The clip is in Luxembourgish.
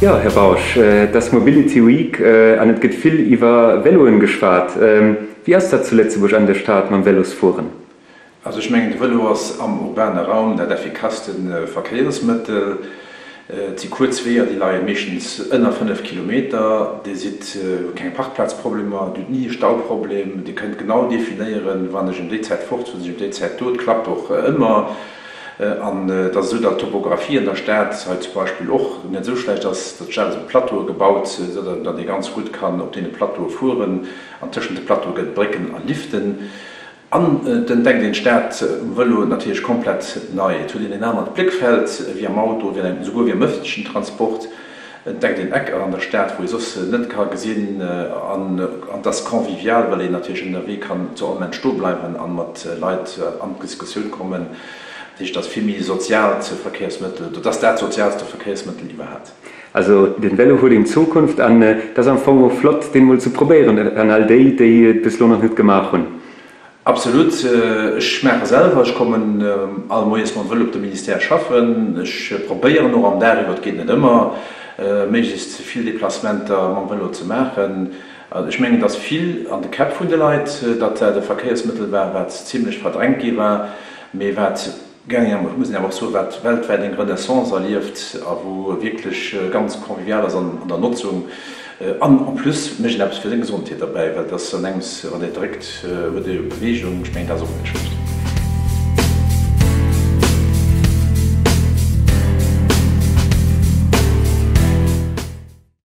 Jo, Här Bausch, et ass Mobility Week an et gëtt vill iwwer Véloen geschwat. Wéi ass dat zu Lëtzebuerg an der Stad mam Vélosfueren? Also ech mengen, de Vélo ass am urbane Raum dat effikasste Verkéiersmëttel. Et si kuerz Weeër, déi leie meeschtens ënner 5 Kilometer. Dir sidd, hutt keng Parkplazproblemer, Dir hutt ni e Stauproblem. Dir kënnt genau definéieren, wann ech ëm déi Zäit fort, wann ech ëm déi Zäit do. Et klappt och ëmmer. An et ass esou, datt d'Topographie an der Stad hei zum Beispill och net esou schlecht ass. D'Stad ass op Plateaue gebaut, esou datt ee ganz gutt kann op deene Plateaue fueren. An tëschent de Plateaue gëtt et Brécken a Liften. An et entdeckt een d'Stad um Vëlo natierlech komplett nei. Et huet een en anert Bléckfeld wéi am Auto, wéi an engem, esouguer wéi am ëffentlechen Transport. Et entdeckt een Ecker an der Stad, wou ee soss net ka gesinn. An et ass convivial, well een natierlech ënnerwee kann zu all Moment stoe bleiwen a mat Leit an d'Diskussioun kommen. Dat heescht, et ass vill méi e soziaalt Verkéiersmëttel. Et ass dat soziaalste Verkéiersmëttel iwwerhaapt. Also den Velo huet eng Zukunft an et ass am Fong och flott deen mol ze probéieren an all déi, déi et bis lo nach net gemaach hunn. Absolut, ech maache selwer, ech kommen all moies mam Vëlo op de Ministère schaffen, ech probéieren och am Dag iwwer, et geet net ëmmer, méiglechst vill Déplacementer mam Vëlo ze maachen. Ech mengen, et ass vill an de Käpp vun de Leit, datt dat e Verkéiersmëttel war, wat zimlech verdrängt gi war, mee wat, Ech muss een awer och soen, wat weltwäit eng Renaissance erlieft a wou wierklech ganz convivial ass an der Notzung. An en plus mécht een eppes fir seng Gesondheet derbäi, well et ass an engems, wann ee dréckt, huet ee jo Beweegung. Ech mengen, dat ass och net schlecht.